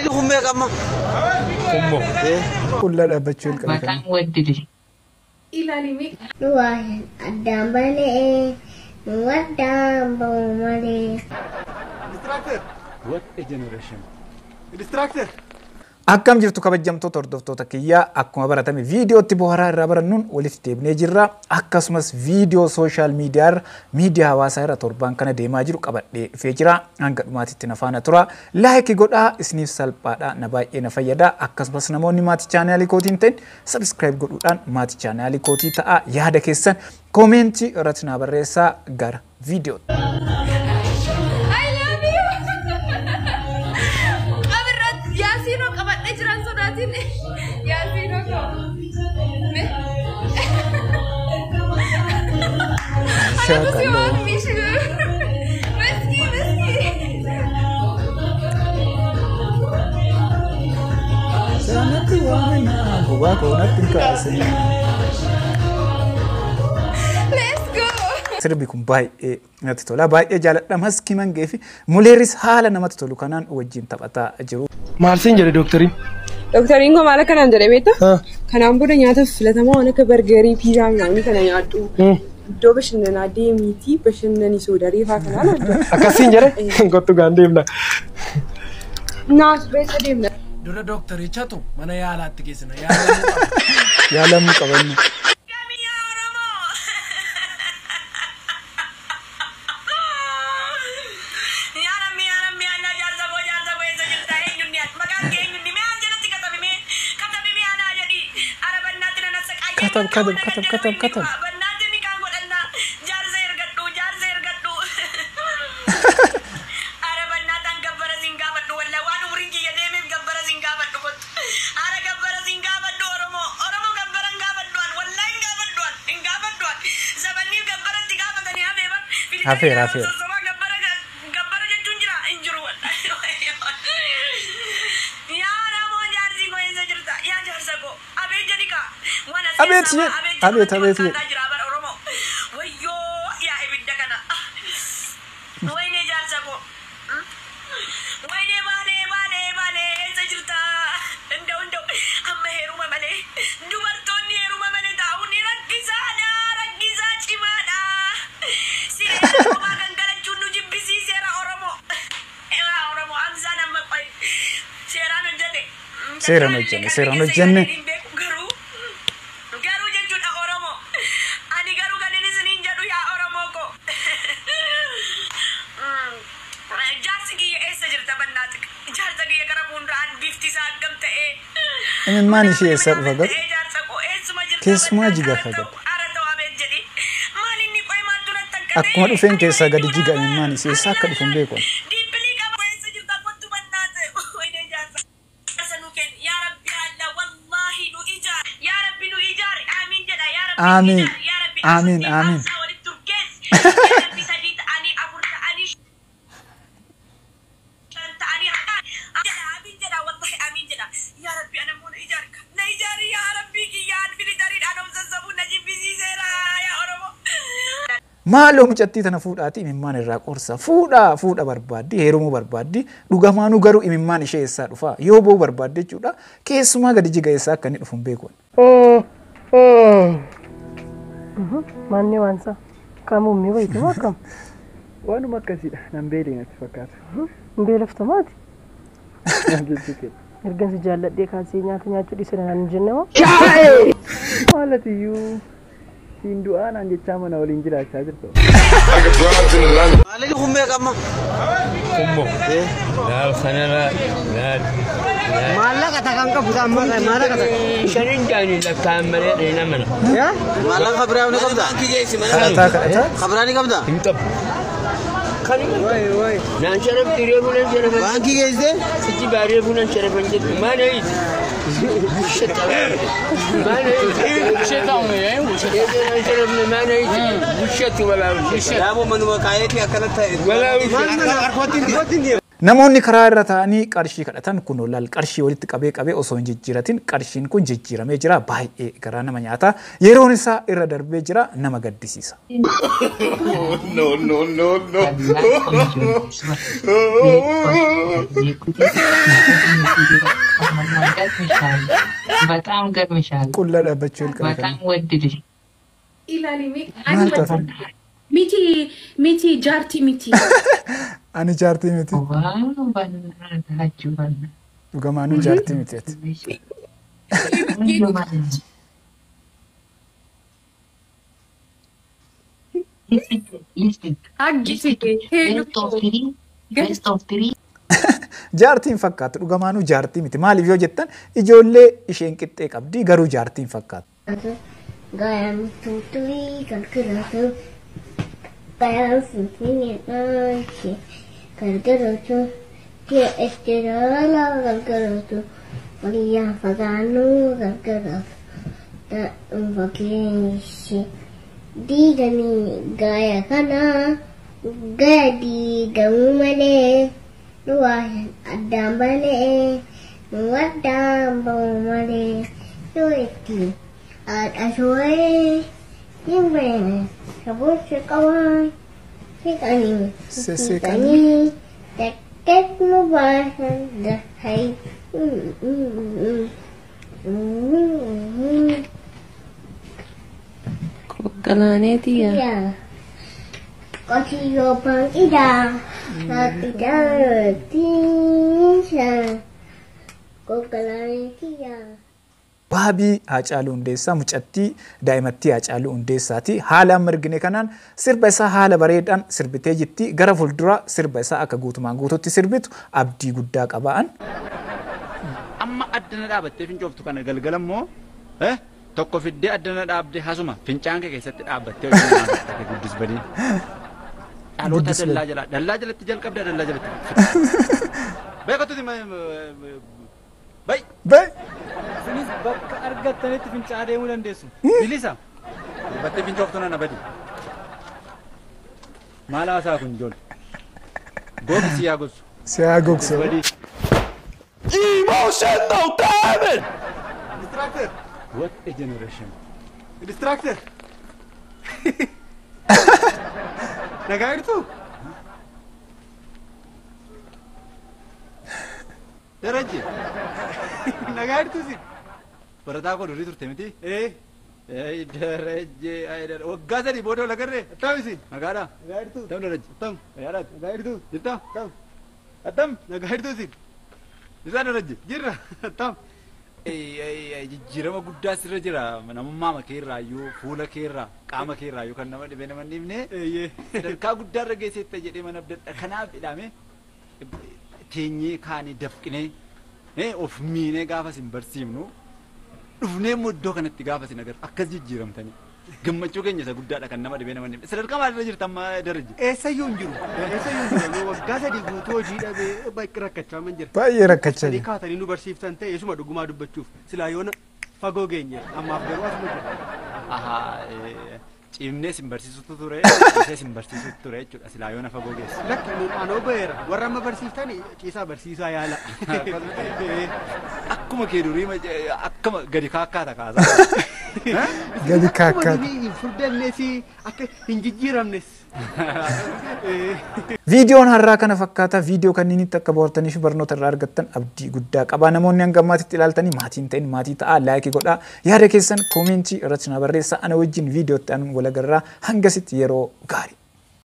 Maalidhi kun meeqa amma? Kummoo. Qullaa dhaabbachuu hin qabu. Maqaan waddile. Ilaalimi. Duwwaan addaan balee nu addaan ba'u malee. What a generation. Distracted. Akkam jirtu kabajamtoota hordoftoota kiyyaa, akkuma baratame viidiyootti bohaaraa irraa barannuun walitti deebinee jirra. Akkasumas viidiyoo social media irra, miidiyaa hawaasaa irra torbaan kana deemaa jiru qabadhee dhufee jira. Hanga dhumaatitti na faana tura. Like godhaa, isiniif salphaadha, na baay'ee na fayyada. Akkasumas namoonni maatii chaanaalii kootii hin ta'in subscribe godhuudhaan maatii chaanaalii kootii ta'a. Yaada keessan koomentii irratti na barreessaa. Gara viidiyootti. I love you. Qabirratti Yaasiinoo qabadhee jiran sodaatin. Yaasiinoo qaba. Anatu si waan mishi. Maskii maskii. Sanatti waamina gubaa koo natti hin kaasin. Let's go. Sirbi kun baay'ee natti tola. Baay'ee jaaladha. Maskii Mangee fi Muleeris haala namatti tolu kanaan wajjin taphataa jiru. Maal siin jedhe dooktoriin? Doktariin koo maal akkanaan jedhe beektaa? Kanaan booda nyaata filatamaa waan akka burgerii, piizaa midhaanii kana nyaadhu. Iddoo bashannanaa deemiitii bashannanii soodaree fa'aa kanaan adda. Akkasiin jedhe, kottu gaan deemna. Naas beessa deemna. Dura dooktorichatu mana yaalaatti geessina. Yaalamuu qaba. Yaalamuu qabannu. Katab katab katab katab katab. Hafeera hafeera. Gabbara jechuun jira hin jiru. Yaa namoo, jaarsi koo eessa jirta? Yaa jaarsa koo, abeet jedhi kaa. Waan as Abeet keessaa jedhi. abeet Abeet jedhu abeet jedhi. fakkaataa jira bara Oromoo. Wayyoo, yaa ibidda kana. Waynee jaarsa koo. Waynee baalee baalee baalee, eessa jirta? Inda'u inda'u, amma heeruma malee, dubartoonni heeruma malee taa'uun ni rakkisaadha, rakkisaa cimaadha. Siree kophaa gangalachuun nu jibbisiiseera Oromoo. Yaa Oromoo, Hamzaan amma qoy seeraan hojjete. Seeraan hojjenne, seeraan hojjenne. Garuu garuu jechuudha Oromoo. Ani garuu kan inni isiniin jedhu, yaa Oromoo ko. Jaarsi kiyya eessa jirta bannaati? Jaarsa kiyya gara fuulduraan bifti isaa akkam ta'ee? Imimmaan ishee eessaa dhufa garuu? Jaarsa koo eessuma jirta? Keessumaa jiga fagate. Ara ta'u, abeet jedhi. Maal inni qoy, maaltu natti hanqate? Akkuma dhufeen keessaa gadi jiga imimmaan ishee, eessaa akka dhufu hin beeku. Diippilii qaba, eessa jirta? Kottu bannaate. Wayinee jaarsa. Jaarsa nu kenni. Yaa Rabbi Allah, wallaahi nu ijaari. Yaa Rabbi nu ijaari. Amiin jedha. Yaa Rabbi nu Amiin. ijaari. Yaa Rabbi Amiin, afurii amiin. Hamsaa walitti turgeessi. Yaa Rabbi sadii ta'anii, afur ta'anii, shan ta'anii jedha. Amiin jedha. Wallahi amiin jedha. Yaa Rabbi ana immoo na ijaari. Na ijaari yaa Rabbi kiyyaan filitariidhaan of sassabuu na jibbisiiseera yaa Oromoo. Maaloo mucattii tana fuudhaati imimmaan irraa qorsa. Fuudhaa fuudha barbaaddi, heerumuu barbaaddi. Dhugamaanuu garuu imimmaan ishee eessaa dhufa? Yoo boo'uu barbaadde jechuudha. Keessumaa gadi jiga, eessaa akka inni dhufu hin beeku. Manni waan isaa qaama wayitii moo akkam? Waanuma akkasiidha. Nan beelee natti fakkaata. Hin beelaftamaati? Maal jechuu keeti? Ergan si jaalladhee kaasee nyaata nyaachuu dhiise naan hin jenne moo? Maalatiyyuu siin du'aa naan jechaa mana waliin jiraachaa jirtu. Maalidhi kun meeqa amma? Kummoo. Laal kanarra laal. Maallaqa takka hin qabu amma, maallaqa takka. Shanin jaani lakkaa'an malee dheena mana. Maallaqa biraa ni qabdaa? Kadhataa kadhataa. Kabiraa ni qabdaa? Hin qabu. Kanuma. Naan sharafti reefu nan sharafan. Baankii geessitee? Sichi baaree funan sharafan jettu. Maal eeyiti? Maal eeyiti? Naan sharafne maal eeyiti? Bushatti walaa bushatti. Yaaboo manuma kaayetii akkanatti ta'e. Walaa bushatti. Harkatti hin deemu. Namoonni karaa irra taa'anii qarshii kadhatan kun laal qarshii walitti qabee qabee osoo hin jijjiiratin qarshiin kun jijjiiramee jira. Baay'ee garaa nama nyaata. Yeroon isaa irra darbee jira, nama gaddisiisa. No, no, no, no. በጣም ገርምሻል። Qullaa dhaabbachuu jalqabe በጣም kana. ወድድሽ። Ilaalimi. Maal ta'a? Miti miti jaartii miti. Ani jaartii miti. ዋው በእናታችሁ በእናታችሁ Dhugamaanuu jaartii miti ati. ቆንጆ ማለት ነው። Haggisi heelu. Best of three, best of three. Jaartiin fakkaattu, dhugamaanuu jaartii miti. Maaliif yoo jettan ijoollee isheen qixxee qabdi, garuu jaartiin fakkaattu. Gayam tutui kalkaratu gayam finfinne kalkaratu tie estirala kalkaratu waliya faganu kalkaratu ta fakishi diigani gaya kana gaya diigamu malee nu waasan addaan balee nu addaan ba'u malee yoo itti haadha dhimma sabuun siqawaa siqanii Sisiqanii. Takket nu baasan dahay. Galaaneeti yaa. Qotiyyoo banqidaa banqidaa tiisa konkolaatiyaa. Baabii Haacaaluu Hundeessaa mucattii daa'imattii Haacaaluu Hundeessaati. Haala amma argine kanaan sirba isaa haala bareedaan sirbitee jirti. Gara fuulduraa sirba isaa akka guutumaan guututti sirbitu abdii guddaa qabaan. Amma addana dhaabattee fincooftu kana galgala immoo tokko fiddee addana dhaabdee hasuma fincaan kee keessatti dhaabbattee hojii guddis badii. Dhaloota dallaa jala dallaa jalatti jalqabda dallaa jalatti. Beekatuti bay. Bay. Isinis bakka argattanitti fincaa'aa deemuu dandeessu. Bilisa. Battee fincooftu nana badi. Maal haasaa kun ijoollee? Gogi si yaa gogsu. Si haa gogsu. Emotional damage! Distractor. What a generation. Distractor. Nagaa jirtuu? Darajje. Nagaa jirtuu si? Barataa koo durii turte miti? Ee. Darajje waggaa 3 booda wal agarree? Attam isin? Nagaadha. Nagaa jirtuu? Attam Darajje. Attam. Fayyaadhaati. Nagaa jirtuu? Jirta? Attam. Attam. Nagaa jirtuu isin? Jirta Darajje. Jirra. Attam. Jijjiirama guddaa sirra jira. Namummaa keerraayyuu, fuula keerraa, qaama keerraayyuu kan nama dhibee nama hin dhiibne. Sadarkaa guddaarra geesseetta jedhee mana abdadha. Kanaaf jedhame teenyee kaanii dafqinee of miinee gaafa isin barsiifnu dhufnee immoo iddoo kanatti gaafa isin agarru akkas jijjiiramtanii. Gammachuu keenya isa guddaadha kan nama dhibee nama hin dhiibne. Sadarkaa maalirra jirta amma Darajje? Eessayyuu hin jiru. Eessayyuu hin jiru. Waggaa 3 guutuu hojii dhabee baay'ee rakkachaa man jira. Baay'ee rakkachaa Sadii jira. kaatanii nu barsiiftan ta'e isuma dhugumaa dubbachuuf silaa yoona fagoo geenye ammaaf garuu asuma jira. Ahaa, ciimnee isin barsiisutu ture, ciisee isin barsiisutu ture jechuudha silaa yoona fagoo geesse. Lakki nuun anoo ba'eera. Warra amma barsiiftan ciisaa barsiisaa yaala. Akkuma kee durii akkuma gadi kaakkaata kaasaa. Gadi Akkuma kaakkaata. durii hin furdannes akka hin jijjiiramnes. Viidiyoon har'aa kana fakkaata. Viidiyoo kanniinitti akka bohaartanii fi barnoota irraa argattan abdii guddaa qaba. Namoonni hanga ammaatitti ilaaltanii maatii hin ta'in maatii ta'aa, laayikii godhaa. Yaada keessan koomentii irratti na barreessaa. Ana wajjin viidiyootti anuun wal agarraa. Hangasitti yeroo gaarii.